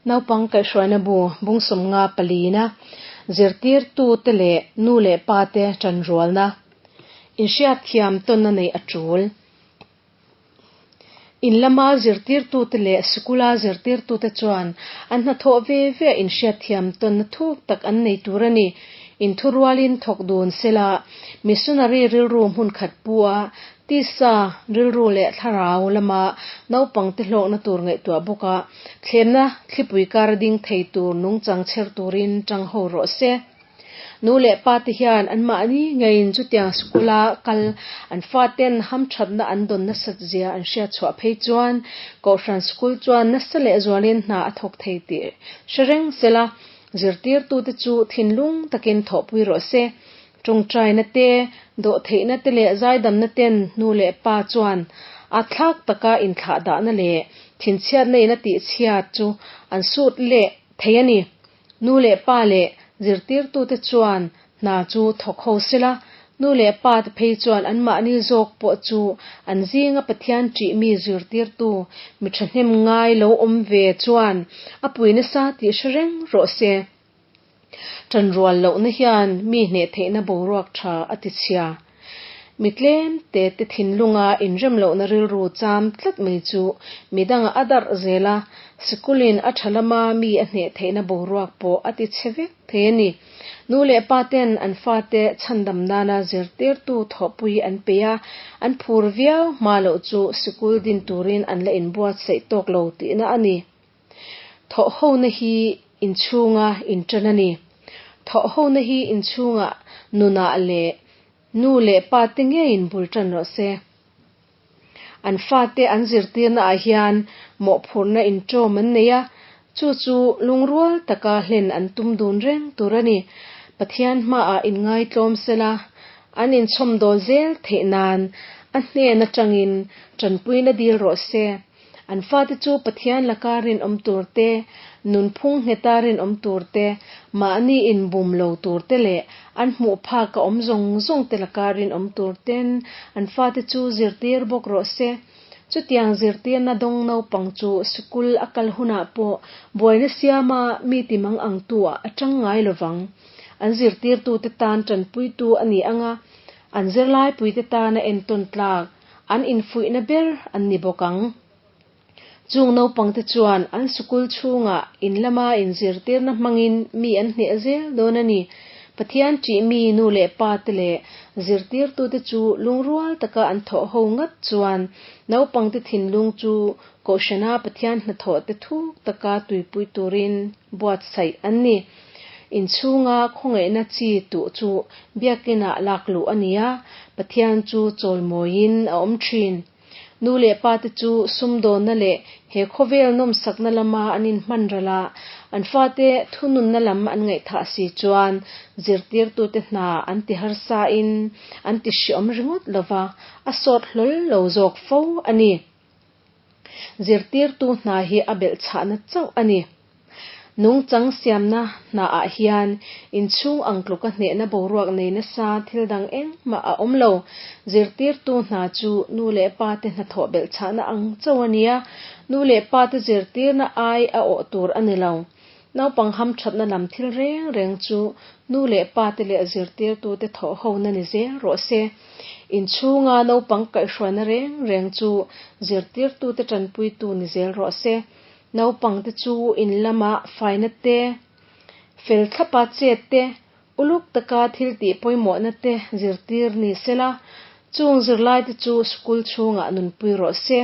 Naupang kaihhruaina bu bung 50 palina zirtirtute leh nu leh pate tanrualna inhriatthiam tawnna neih a tul. In lama zirtirtute leh sikula zirtirtute chuan an hnathawh ve ve a inhriatthiam tawnna thuk tak an nei tur a ni. Inthurualin thawk dun sela, missionary rilru hmun khat pu a, tisa rilru leh thlarau lama naupangte hlawkna tur ngaihtuah bawk a, thlemna thlipui kar ding thei tur nungchang chher turin tang ho rawh se. Nu leh pa te hian anmahni ngeiin chutiang sikula kal an faten hamthatna an dawn nasat zia an hriat chhuah phei chuan Kohhran sikul chuan nasa leh zualin hna a thawk thei tih hre reng sela, zirtirtute chu thinlung takin thawhpui rawh se. Tawngtaina te, dawhtheihna te leh zaidamna ten nu leh pa chuan a thlak taka inthlahdahna leh thinchhiatna in a tihchhiat chu an sut leh thei a ni. Nu leh pa leh zirtirtute chuan hna chu thawk ho sela, nu leh pa te phei chuan anmahni zawk pawh chu an zinga Pathian ṭih mi zirtirtu mi ṭhahnem ngai lo awm ve chuan a pui nasa tih hre reng rawh se. Ṭanrual lohna hian mi hneh theihna boruak ṭha a ti chhia. Mi tlem te te thinlunga inrem lohna rilru cham tlat mai chu midanga a darh zel a, sikulin a tha lama mi a hneh theihna boruak pawh a ti chhe vek thei a ni. Nu leh pa ten an fate chhandam nana zirtirtu thawhpui an peih a, an phur viau hma loh chu sikul din turin an la inbuatsaih tawk lo tihna a ni. Thawhhona hi inchhunga inṭan a ni. Thawhhona hi inchhunga nunah leh nu leh pa te ngeiin bul ṭan rawh se. An fate an zirtirna ah hian mawhphurhna inṭawm an nei a, chu chu lungrual taka hlen an tum dun reng tur a ni. Pathian hmaah inngaitlawm sela, an inchhawmdawl zel theih nan a hnen aṭangin ṭanpuina dil rawh se. An fate chu Pathian laka rinawm tur te, nunphung ngheta rinawm tur te, mahni inbum lo tur te leh an hmuh phak a awm zawng zawng te laka rinawm tur ten an fate chu zirtir bawk rawh se. Chutiang zirtirna dawng naupang chu sikul a kal hunah pawh buaina siama mi ti mang ang tu ah a tang ngai lovang. An zirtirtute tan tanpuitu a ni anga, an zirlaipuite tana entawn tlak An infuihna ber an ni bawk ang. Chung naupangte chuan an sukul chhungah in lama inzirtirna hmangin mi an hneh zel dawn a ni. Pathian ṭih mi nu leh pate leh zirtirtute chu lungrual taka an thawh ho ngat chuan naupangte thinlung chu Kohhrana Pathian hnathawhte thuk taka tuipui turin buatsaih an ni. Inchhunga khawngaihna chi tuh chu biakinah lak luh a ni a, Pathian chu chawlmawiin a awm thin. Nu leh pate chu sumdawnna leh he khawvel nawmsakna lama an inhman ral a, an fate thununna lam an ngaihthah si chuan zirtirtute hna an ti harsain an ti hriawm ringawt lova, a sawt hlawl lo zawk fo a ni. Zirtirtu hna hi a belhchhahna chauh a ni. Nungchang siamna hnaah hian inchhung ang tluka hnehna boruak nei nasa thil dang engmah a awm lo. Zirtirtu hna chu nu leh pa te hnathawh belhchhahna ang chauh a nia, nu leh pa te zirtirna ai a awh tur a ni lo. Naupang hamthatna lam thil reng reng chu nu leh pa te leh zirtirtute thawh hona ni zel rawh se. Inchhunga naupang kaihhruaina reng reng chu zirtirtute tanpuitu ni zel rawh se. Naupangte chu in lama faina te, fel thlapa chet te, uluk taka thil tih pawimawhna te zirtir ni sela, chung zirlaite chu school chhungah nunpui rawh se.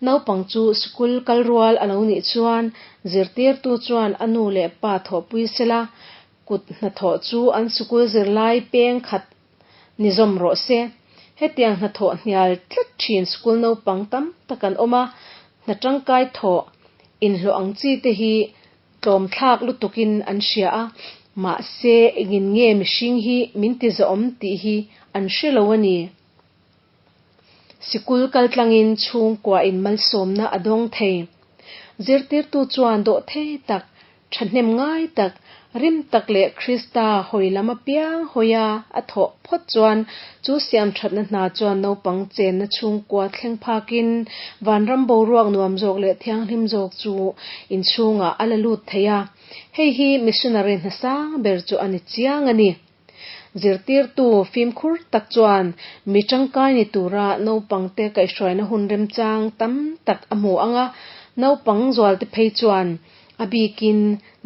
Naupang chu sikul kal rual a lo nih chuan zirtirtu chuan a nu leh pa thawhpui sela, kut hnathawh chu an sikul zirlai peng khat ni zawm rawh se. Hetiang hnathawh hnial tlat thin sikul naupang tam tak an awm a, hna tangkai thawh inhlawh ang chi te hi tlawmthlak lutukin an hria a, mahse engin nge mihring hi min ti zawhawm tih hi an hre lo a ni. Sikul kaltlangin chhungkua in malsawmna a dawng thei. Zirtirtu chuan dawhthei tak, thahnem ngai tak, Rim tak leh Krista hawi lam apiang hawia a thawh phawt chuan chu siamthatna hna chuan naupang chenna chhungkua thleng phakin vanram boruak nuam zawk leh thianghlim zawk chu inchhungah a la lut thei a. Hei hi missionary hna sang ber chu a ni chiang a ni. Zirtirtu fimkhur tak chuan mi tangkai ni tura naupangte kaihhruaina hun remchang tam tak a hmu ang a, naupang zualte phei chuan a bikin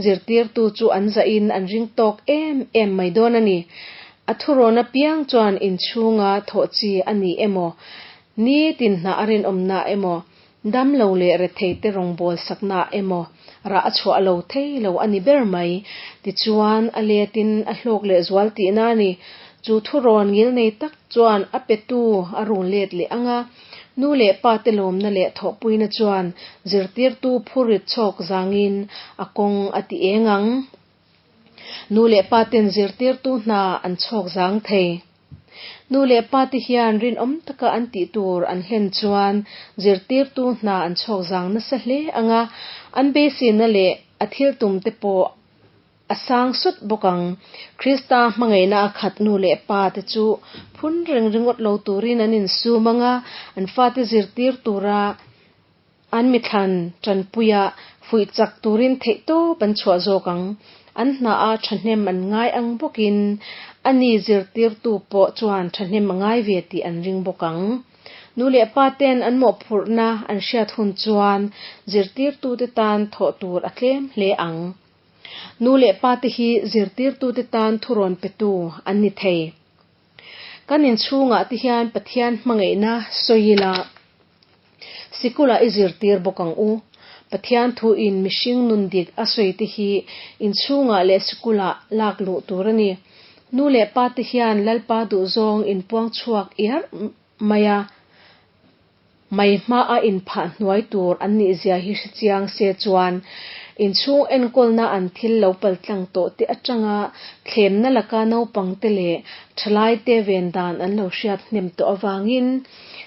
zirtirtu chu an zahin an ring tawk em em mai dawn a ni. A thurawn apiang chuan inchhunga thawh chi a ni emaw, nitin hna a rinawmna emaw, Dam lo leh retheite rawngbâwl saknaah emaw rah a chhuah lo thei lo a ni ber mai. Tichuan, a letin a hlawk leh zual tihna a ni. Chu thurawn ngilnei tak chuan a petu a rûn let leh ang a, nu leh pate lawmna leh thawhpuina chuan zirtirtu phurrit chhawk zangin a kawng a ti eng ang. Nu leh paten zirtirtu hna an chhawk zang thei. Nu leh pa te hian rinawm taka an tih tur an hlen chuan zirtirtu hna an chhawk zang nasa hle ang a, an beisina leh a thil tum te pawh a sang sut bawk ang. Krista hmangaihna a khat nu leh pa te chu phun reng ringawt lo turin an insum ang a, an fate zirtir tura An mithlan tanpuia fuih chak turin theihtawp an chhuah zawk ang. An hnaah thahnem an ngai ang bawkin a ni zirtirtu pawh chuan thahnem a ngai ve tih an ring bawk ang. Nu leh pa ten an mawhphurhna an hriat hun chuan zirtirtute tan thawh tur a tlem hle ang. Nu leh pa te hi zirtirtute tan thurawn petu an ni thei. Kan inchhungah te hian Pathian hmangaihna sawi ila Sikulah i zirtir bawk ang u. Pathian thuin mihring nun dik a sawi te hi inchhungah leh sikulah lak luh tur a ni. Nu leh pa te hian Lalpa duhzawng inpuang chhuak iarh mai a, mai hmaa inphah hnuai tur an nih zia hi hrechiang se chuan inchhung enkawlna an thil lo paltlang tawh te atanga thlemna laka naupang te leh thalai te ven dan an lo hriat hnem tawh avangin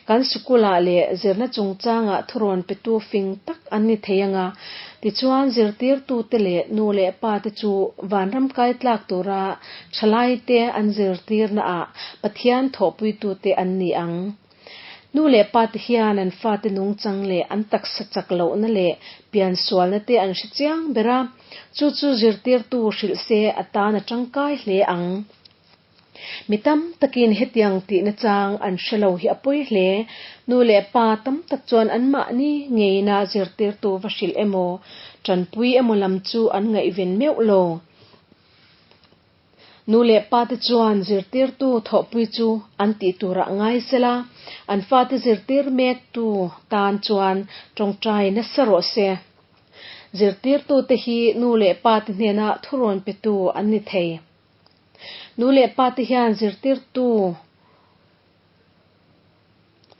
Kan sikulah leh zirna chungchangah thurawn petu fing tak an ni thei ang a, tichuan zirtirtute leh nu leh pa te chu vanram kai tlak tura thalaite an zirtirnaah Pathian thawhpuitute an ni ang. Nu leh pa te hian an fate nungchang leh an taksa chak lohna leh piansualna te an hre chiang ber a, chu chu zirtirtu hrilh se atan a tangkai hle ang. Mi tam takin hetiang tihna chang an hre lo hi a pawi hle. Nu leh pa tam tak chuan anmahni ngeina zirtirtu va hrilh emaw, tanpui emaw lam chu an ngaihven meuh lo. Nu leh pa te chuan zirtirtu thawhpui chu an tih turah ngai sela, an fate zirtir mektu tan chuan tawngtai nasa rawh se. Zirtirtute hi nu leh pa te hnena thurawn petu an ni thei. Nu leh pa te hian zirtirtu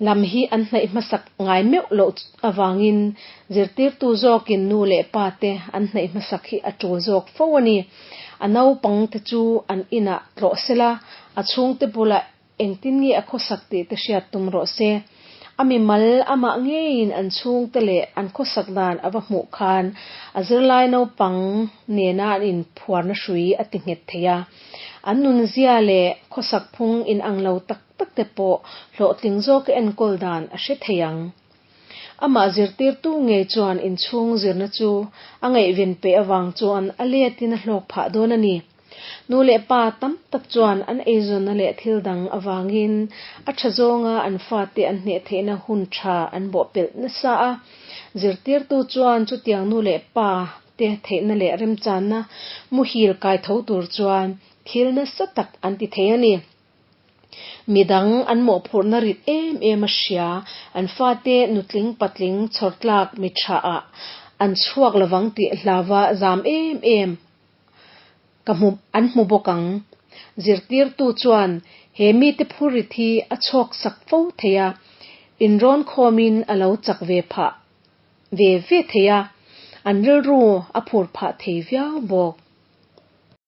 lam hi an hnaih hmasak ngai meuh loh avangin zirtirtu zawkin nu leh pa te an hnaih hmasak hi a tul zawk fo a ni. A naupang te chu an inah tlawh sela, a chhungte bulah Engtin nge a khawsak tih te hriat tum rawh se. A mimal amah ngeiin an chhungte leh an khawsak dan a va hmuh khan a zirlai naupang nena an inphuarna hrui a ti nghet thei a. An nunzia leh khawsak phung inang lo tak tak te pawh hlawhtling zawka enkawl dan a hre thei ang. Amah zirtirtu ngei chuan inchhung zirna chu a ngaihven peih avang chuan a letin a hlawk phah dawn a ni. Nu leh pa tam tak chuan an eizawnna leh thil dang avangin a tha zawnga an fate an hneh theihna hun tha an bawhpelh nasa a. Zirtirtu chuan chutiang nu leh pa te theihna leh remchanna muhil kai tho tur chuan thil nasa tak an ti thei a ni. Midang an mawhphurhna rit em em a hria, an fate nutling patling chhawrtlak mi tha ah an chhuak lovang tih hlava zam em em ka hmu an hmu bawk ang. Zirtirtu chuan he mite phurrit hi a chhawk sak fo thei a, inrawn khawmin a lo chak ve phah ve ve thei a, an rilru a phur phah thei viau bawk.